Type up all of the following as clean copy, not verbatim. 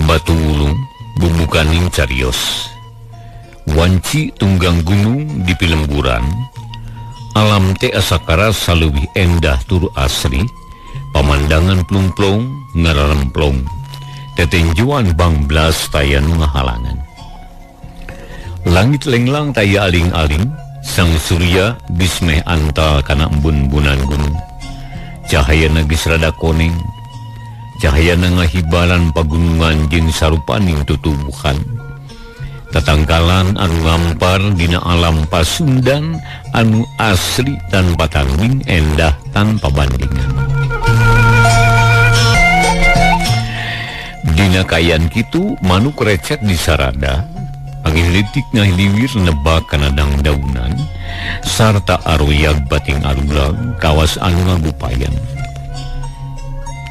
Batu wulung bubukaning carios. Wanci tunggang gunung di pilemburan, alam teh asa karasa leuwih endah tur asri, pamandangan plung-plong ngararemplong, tetenjuan bangblas taya nu ngahalangan. Langit lenglang taya aling-aling, sang surya geus meh antal kana embun-embunan gunung. Cahayana geus rada koneng, cahayana ngahibaran pagunungan jeung sarupaning tutubuhan. Tatangkalan anu ngampar dina alam Pasundan anu asri tanpa tanding, endah tanpa bandingan. Dina kayan kitu manuk recet di sarada, angin leutik ngahiliwir nebak kana dangdaunan, sarta aroyag bating arulang kawas anu ngagupayan.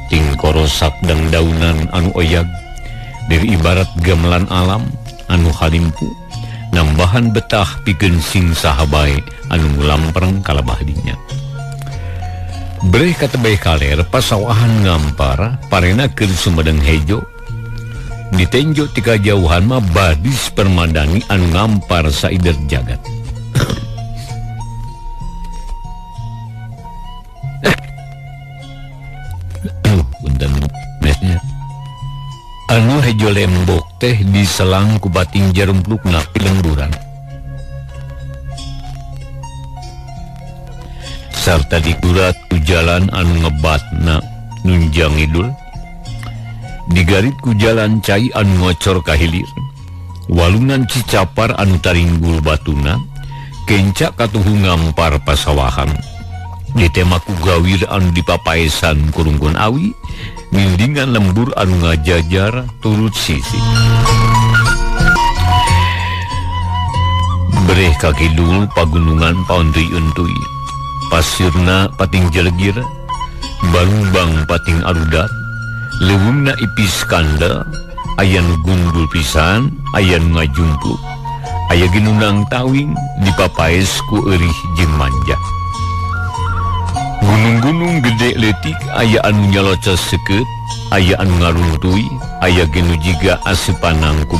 Tingkorosak dangdaunan anu oyag dari ibarat gamelan alam anu halimpu nambahan betah pikeun sing saha bae anu ngulampreng kalabah dinya. Breh katebeh kaler pasawahan ngampar parena keur sumedeng hejo. Ditenjo ti kajauhan mah badis permadani anu ngampar saider jagat. Punten mesnya. Anu hejo lembok teh diselang ku bating jarumplukna pilemburan. Sarta digurat ku jalan anu ngebatna nunjang ngidul. Digarit ku jalan cai anu ngocor ka hilir. Walungan Cicapar anu taringgul batuna, kenca katuhu ngampar pasawahan. Ditema ku gawir anu dipapaesan kurungkun awi, nindingan lembur anu ngajajar turut sisi. Breh ka kidul pagunungan pauntuy-untuy, pasirna pating jelegir, balumbang pating arudat, leuweungna ipis kandel, aya nu gundul pisan, aya nu ngajumpluk, aya ge nunang tawing dipapaes ku eurih jeung manja. Gunung-gunung gede leutik aya anu nyalocos seukeut, aya anu ngaruntuy, aya ge nu jiga asupan nangkub.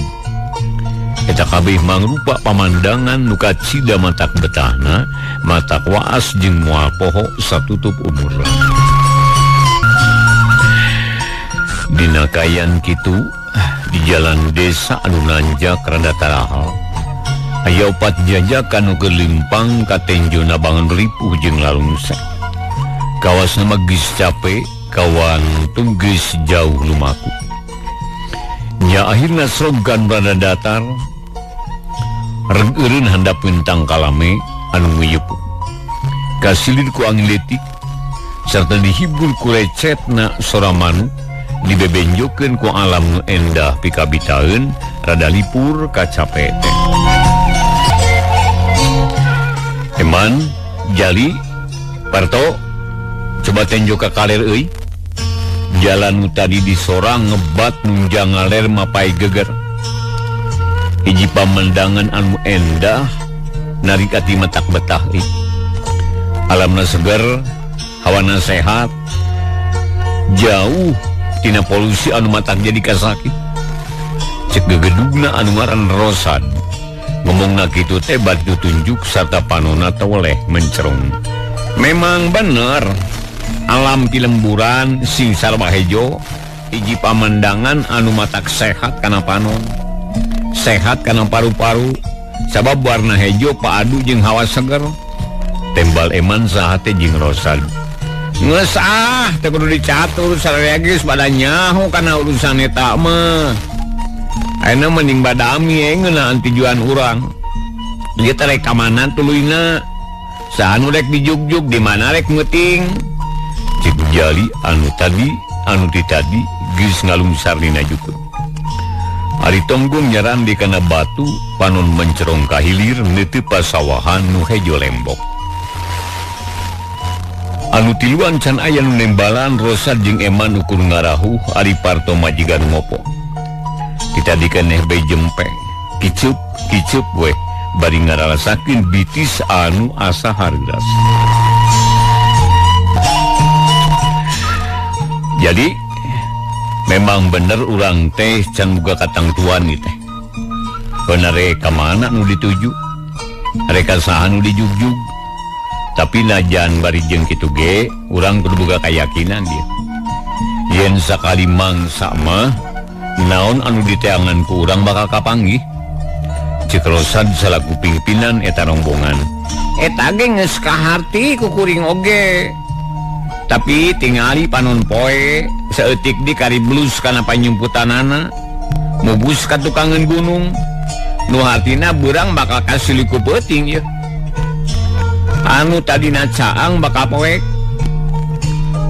Eta kabeh mangrupa pamandangan nu kacida matak betahna, matak waas jeung moal poho satutup umur. Dina kayan kitu di jalan desa anu nanjak rada tarahal, aya opat jajakan nu keur limpang ka tenjona bangun ripuh jeung lalungsa. Kawasna mah geus cape, kawan geus jauh lumaku. Nya akhirna srogan rada datar, reg eureun handapeun tangkalame anu nguyeup. Kasilir ku angin leutik sarta dihibur ku recetna sora manuk, dibebenjokeun ku alam nu endah pikabitaeun rada lipur kacape teh. Eman, Jali, Parto, coba tenjo ka kaler euy. Jalan nu tadi disorang ngebat nunjang ngaler mapai geger. Hiji pamandangan anu endah narik ati matak betah euy. Alamna seger, hawana sehat, jauh tina polusi anu matak jadi kasakit. Cek gegedugna anu ngaran Rosad. Ngomongna kitu teh batu tunjuk sarta panona toleh mencerong. Memang bener, alam pilemburan sing sarwa hejo, hiji pamandangan anu matak sehat kana panon, sehat kana paru-paru, sabab warna hejo paadu jeung hawa seger. Tembal eman saha teh jeung Rosad. Geus ah, teu kudu dicatur sararea geus pada nyaho kana urusan eta mah. Ayeuna mending badami ngeunaan tujuan urang. Ieu teh rek ka mana tuluyna? Saha nu rek dijugjug, di mana rek meuting? Cek Jali anu tadi, anu ti tadi geus ngalungsar dina jukut. Ari tonggung nyaran di kana batu, panon mencerong ka hilir neuti pasawahan nu hejo lembok. Anu tiluan can aya nu nembalan Rosad jeung Eman ukur ngarahuh ari Parto majigan ngopo. Kita dikeneh bae jempe, kicup kicup weh bari ngaralasakeun bitis anu asa hareuras. Jadi Memang bener urang teh can boga katangtuan ieu teh. Bener ka mana nu dituju? Rek saha nu dijugjug. Tapi najan bari jeung kitu ge, urang kudu boga kayakinan dia. Yen sakali mangsa mah naon anu diteangan ku urang bakal kapanggih. Cek Rosad salaku pimpinan eta rombongan. Eta ge geus kaharti ku kuring oge. Tapi tingali panon poe saeutik di kari blus kana panyumputanana. Mubus ka tukangeun gunung. Nu hartina beurang bakal kasiliku peuting ieu. Anu tadina caang bakal poek.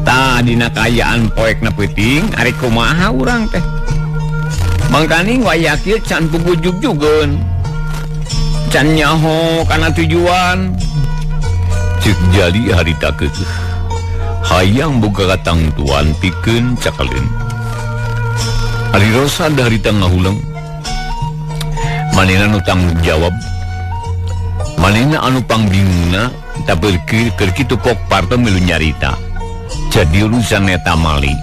Tah dina kaayaan poekna peuting ari kumaha urang teh. Mangkaning waya kieu can puguh jugjugeun. Can nyaho kana tujuan. Ceuk Jali harita keukeuh. Hayang boga katangtuan pikeun cakaleun. Ari Rosad harita ngahuleng. Manehna nu tanggung jawab. Manehna anu pangbingungna tapi keur kitu pok Parto milu nyarita. Jadi urusan eta mali.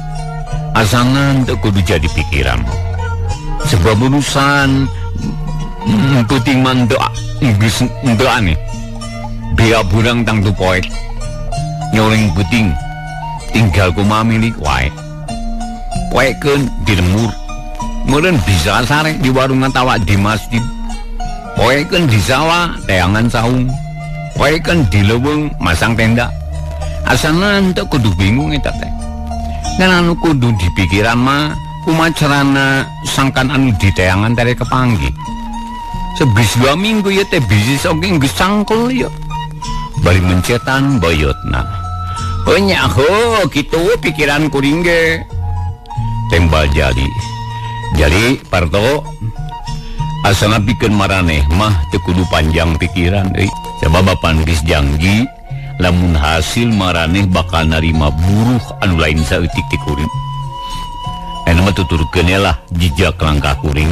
Asangan teu kudu jadi pikiran. Sebab urusan peuting mah geus teu aneh. Bea burang tangtu poek. Nyoling peuting tinggal kumaha milik wae. Poekeun di lemur. Meureun bisa sare di warung atawa di masjid. Poekeun di sawah teangan saung. Poekeun di leuweung masang tenda. Asana teu kudu bingung eta teh. Ngan anu kudu dipikiran mah kumaha carana sangkan anu diteangan tere kepanggih. Sebis 2 minggu ieu teh bisnis oge geus cangkul ieu. Bari mencetan boyotna. Nya heuh kitu pikiran kuring ge. Tembal Jali. Jali Parto asana pikeun maraneh mah teu kudu panjang pikiran euy. Sabab bapan geus janji lamun hasil maraneh bakal narima buruh anu lain saeutik ti kuring. Anu mah tuturkeun lah jejak langkah kuring.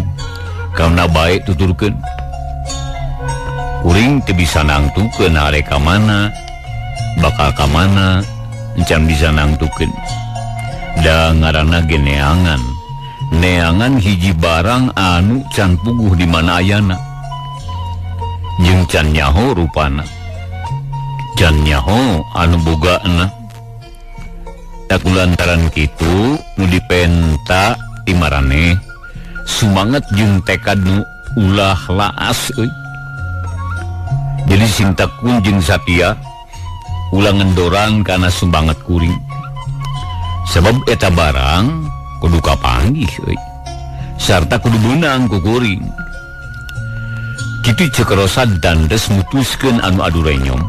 Karena baik tuturkeun. Kuring teu bisa nangtukeun arek ka mana, bakal ka mana, encan bisa nangtukeun. Da ngaranna ge neangan. Neangan hiji barang anu can puguh di mana ayana. Jeung can nyaho rupana. Can nyaho anu bogaana. Tak lantaran kitu nu dipenta ti maraneh sumanget jeung tekad nu ulah laas euy. Jadi sing tekun jeung satia ulah ngendoran kana sumbanget kuring. Sebab eta barang kudu kapanggih euy. Sarta kudu beunang ku kuring. Kitu ceuk Rosad dandes mutuskeun anu adu renyom.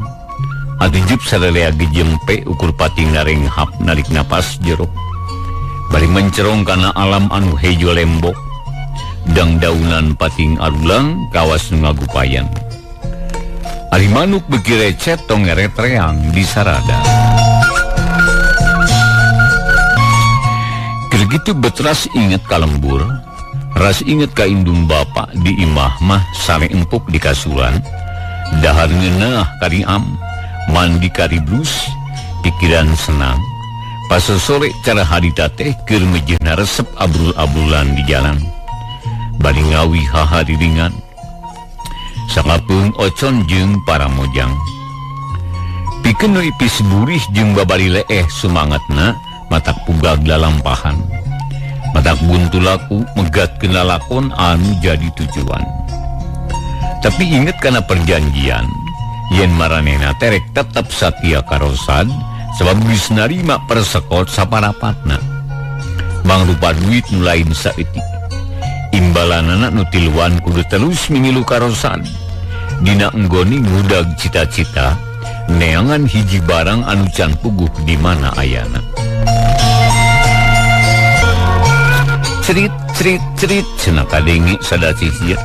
Atujup sarelea gejempe ukur pating narenghap narik napas jero. Bari mencerong kana alam anu hejo lembok. Dang daunan pating arulang kawas nu ngagupayan. Ari manuk beuki recet tong ngeret reang di sarada. Keur kitu betras inget ka lembur, ras inget ka indung bapa di imah mah sare empuk di kasuran, dahar ngeunah kariam, mandi kariblus, pikiran senang. Pas sore cara harita teh keur mejehna resep abrul-abrulan di jalan. Bari ngawi hahariringan. Sangapeung ocon jeung para mojang. Pikeun nu ipis burih jeung babari leeh sumangatna matak pugag lalampahan. Matak buntu laku megatkeun lalakon anu jadi tujuan. Tapi inget kana perjanjian yen maranehna terek tetep satia ka Rosad sebab geus narima persekot saparapatna. Mangrupa duit nu lain saeutik. Imbalanana nu tiluan kudu terus mingilu ka Rosad. Dina enggoni ngudag cita-cita neangan hiji barang anu can puguh di mana ayana. Cerit cerit cerit cenah kadenge sada sia.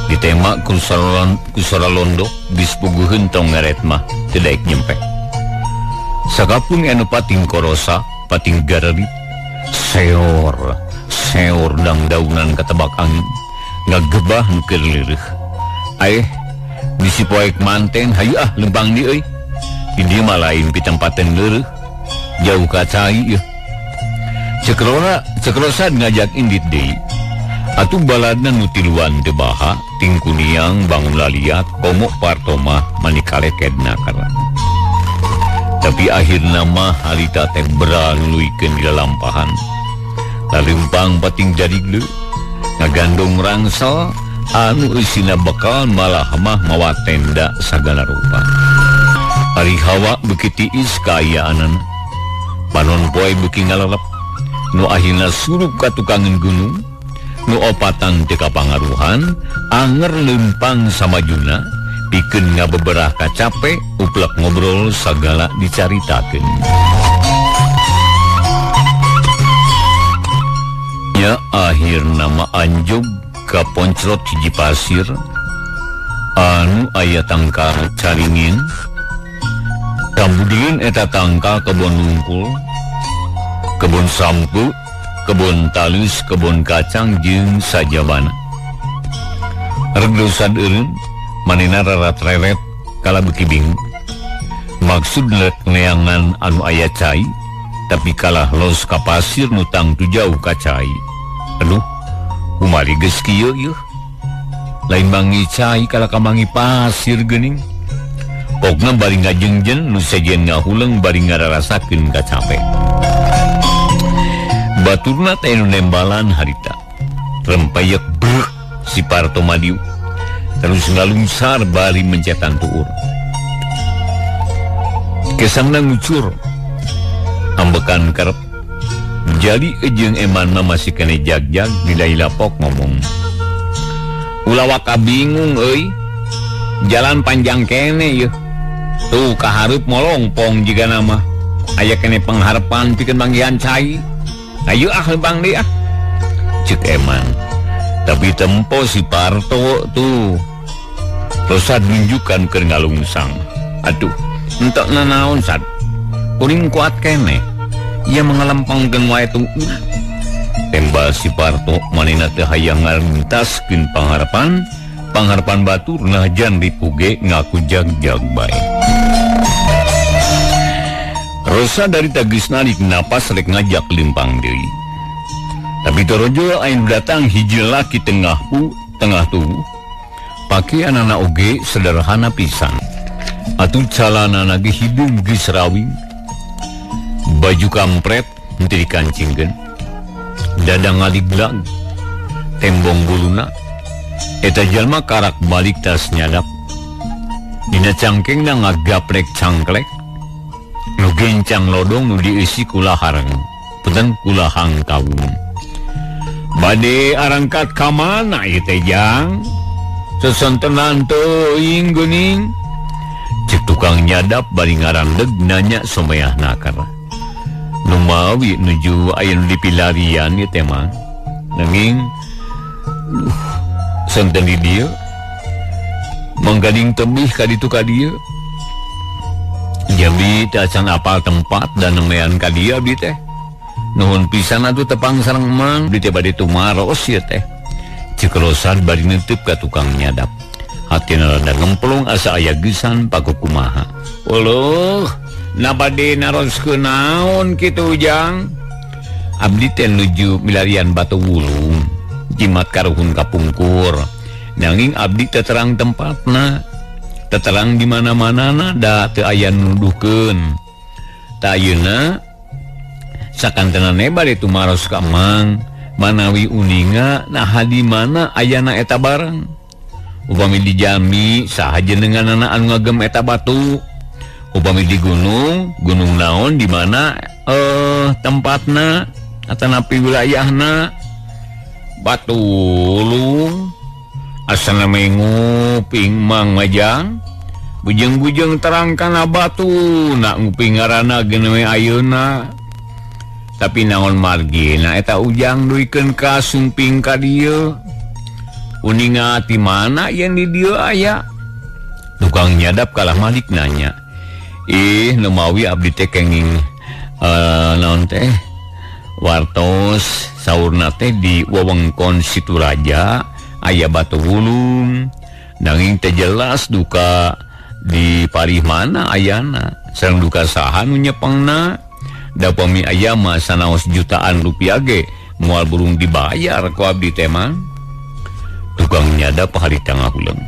Ditema ku sora londo geus puguheun tong ngeret mah teu daek nyempek. Sakapung anu pating korosa pating garerit seor seor dang daunan katebak angin ngagebah nu keur leureih. Aeh bisi poek manten hayu ah lempang di euy. Di dieu mah lain pitempateun leureih jauh ka cai ieu. Cek Rosad ngajak indit deui. Atuh baladna nu tiluan teu baha, tingkuniang bangun laliat komo Parto mah manikaleked nakar. Tapi akhirna mah harita teh beral nuluykeun di lalampahan. Lalempang pating jadi ngagandong rangsel anu eusina bekal malah mah mawa tenda sagala rupa. Ari hawa beuki tiis kaayaanana. Panon poe beuki ngalalep. Nu akhirna surup ka tukangan gunung. Nu opatan teu kapangaruhan, anger lempang samajuna, pikeun ngabeberah kacape, uplek ngobrol sagala dicaritakeun. Ya akhir nama anjog ka poncrot hiji pasir anu aya tangkal caringin kambudian eta tangkal kebon nungkul, kebon sampu, kebon talus, kebon kacang jeung sajabana. Regdosan eureun manehna rarat-reret kala beuki bingung. Maksud rek neangan anu aya cai tapi kalah los ka pasir nu tangtu jauh ka cai. Aduh, kumari geus kieu yeuh. Lain mangi cai kalah kamangi pasir geuning. Pokna bari ngajengjen nu sejen ngahuleng bari ngararasakeun kacape. Baturna teh nu nembalan harita. Rempeyek brek si Parto madiu. Terus ngalungsar bari mencetan tuur. Kesangna ngucur. Ambekan kerep. Jadi ejeng eman mah masih kene jag-jag dilai lapok ngomong. Ulah waka bingung euy. Jalan panjang kene yeuh. Tuh kahareup molongpong jiga nama. Aya kene pengharepan pikeun manggihan cai. Ayo ah lempang deui ah. Ceuk eman. Tapi tempo si Parto tuh. Rosad nunjukan keur ngalungsang. Aduh, entok nanaon sad. Kuring kuat kene. Ia mengalempangkeun wae tuh. Tembal si Parto manehna teh hayang ngarentaskeun pangharapan, pangharapan batur najan dipuge ngaku jag-jag bae. Rosa dari tagis narik napas rek ngajak limpang deui. Tapi torojo anu datang hiji laki tengah tubuh. Pakaianana oge sederhana pisan. Atuh calanana ge hidung geus rawing. Baju kampret henteu dikancingkeun. Dada ngaliglag, tembong buluna. Eta jalma karak balik tas nyadap. Dina cangkengna ngagaprek cangklek. Nu gencang lodong nu dieusi kulahareng, punten kulahang kawung. Bade arangkat ka mana ieu teh jang? Sesontenan teuing geuning. Cek tukang nyadap bari ngarandeg nanya someah nakar. Numawi nuju aya nu dipilarian ieu teh mah. Nanging sonten di dieu manggading tebih ka ditu ka dieu. Jambi teh acan apal tempat dan nemean ka dieu abdi teh. Nuhun pisan atuh tepang sareng mang, abdi teh bade tumaros ieu teh. Cek Rosad bari neunteup ka tukang nyadap. Hatina rada ngemplung asa aya geusan pakukumaha. Uluh, na bade naroskeun naon kitu Ujang? Abdi teh nuju milarian Batu Wulung, jimat karuhun kapungkur. Nanging abdi teh terang tempatna. Teterang di mana-manana da teu aya nuduhkeun. Ta ayeuna sakantenane bade tumaros ka Mang, manawi uninga naha di mana ayana eta barang. Upami di Jambi saha jenenganana anu ngagem eta batu. Upami di gunung, gunung naon di mana tempatna atanapi wilayahna. Batu Wulung asana nguping Mang Majang. Bujeng-bujeng terang kana batu nak nguping ngaranna geus ayeuna. Tapi naon margina eta Ujang duikeun ka sumping ka dieu. Uninga ti mana yen di dieu aya? Tukang nyadap kalah malik nanya. Ih, numawi abdi teh kenging naon teh? Wartos saurna teh di wewengkon Situraja aya Batu Wulung. Nanging teh jelas duka di parih mana ayana. Sareng duka saha nu nyepengna. Da pami aya mah sanaos jutaan rupiah ge moal burung dibayar ku abdi teh mah. Tukang nyadap harita ngahuleng.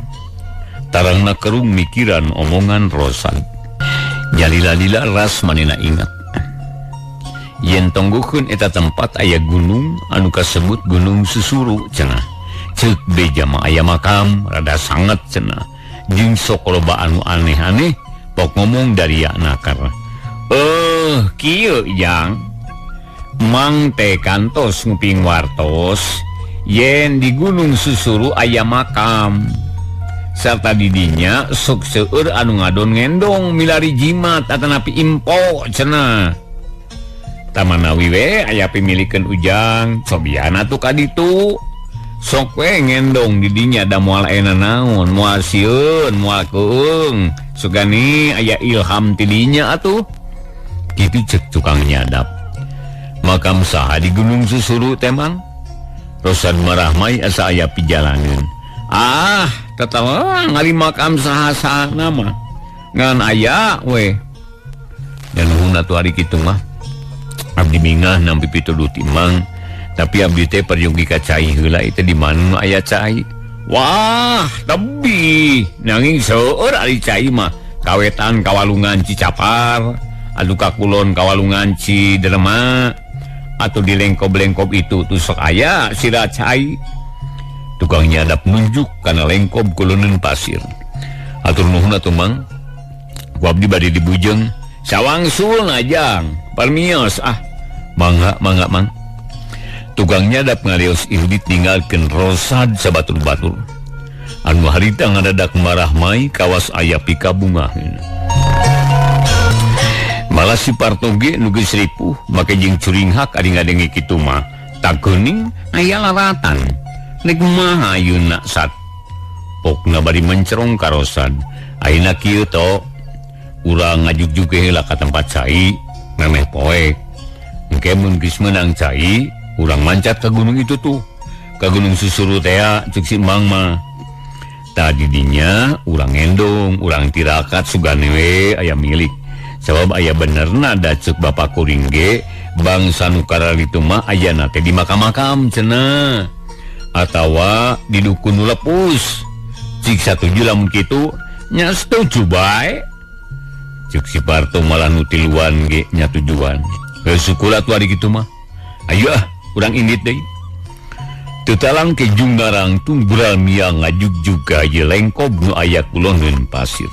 Tarangna kerung mikiran omongan Rosad. Jalila-lila ras manena ingat. Yen tonggokeun eta tempat aya gunung anu kasebut Gunung Susuru cenah. Ceuk beja mah aya makam rada sanget cenah. Jeung sok loba anu aneh-aneh pok ngomong dari nakar. Kieu jang. Mang teh kantos nguping wartos yen di Gunung Susuru aya makam. Serta didinya sok seueur anu ngadon ngendong milari jimat atanapi impo cenah. Tamanawi we aya pimilikeun ujang cobian atuh ka ditu. Sok we ngendong didinya da moal aya naon, moal sieun, moal keung. Sugani aya ilham tidinya atuh. Kitu cek tukang nyadap. Makam saha di Gunung Susuru teh Mang? Rosad marahmai asa aya pijalaneun. Ah, tatawa ngali makam saha-saha nama. Ngan aya we. Dan nuhun atuh ari kitu mah. Abdi mingah nampi pituduh ti Mang, tapi abdi teh peryogi ka cai heula itu di mana aya cai. Wah, tebih. Nanging seueur ari cai mah. Kawetan kawalungan Cicapar, anu ka kulon kawalungan Ciderma, atau di lengkob-lengkob itu tuh sok aya sira cai. Tukang nyadap nunjuk kana lengkob kuluneun pasir. Atur nuhun atuh Mang. Ku abdi bade dibujeng. Sawangsul najang, parmios ah. Mangga, mangga, mang. Tukang nyadap ngarios irdit ninggalkeun Rosad sabatur-batur. Anu harita ngadadak marahmai kawas aya pikabungaheun. Malah si Parto ge nu geus ripuh make jeung curinghak ari ngadenge kitu mah. Tageuning aya laratan. Nek kumaha ayeuna sat. Pokna bari mencerong ka Rosad. Ayeuna kieu to. Urang ngajugjug heula ka tempat cai, memeh poek. Engke mun geus meunang cai, urang mancat ka gunung itu tuh. Ka Gunung Susuru tea ceuk si Mang mah. Tadi dinya urang ngendong, urang tirakat sugane we aya milik. Sabab aya benerna da ceuk bapak kuring ge, bangsa nu kararitu mah ayana teh di makam-makam cenah. Atawa di dukun nu lepus. Cik satuju lamun kitu, nya setuju bae. Cek si Parto malah nu tiluan ge nya tujuan. Geus syukur atuh ari kitu mah. Ayo ah, urang indit deui. Teu talang ke Junggarang tunggural miang ngajugjug ka ieu lengkob nu aya kuloneun pasir.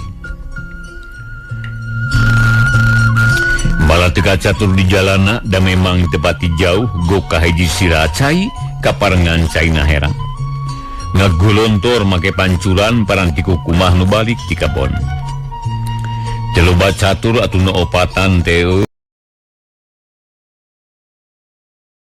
Malah teu kacatur di jalana da memang teu pati jauh go ka hiji sira cai kaparengan caina herang. Ngagulontor make pancuran paranti kukumah nu balik ti kabon. Teu loba catur atuh nu opatan teh.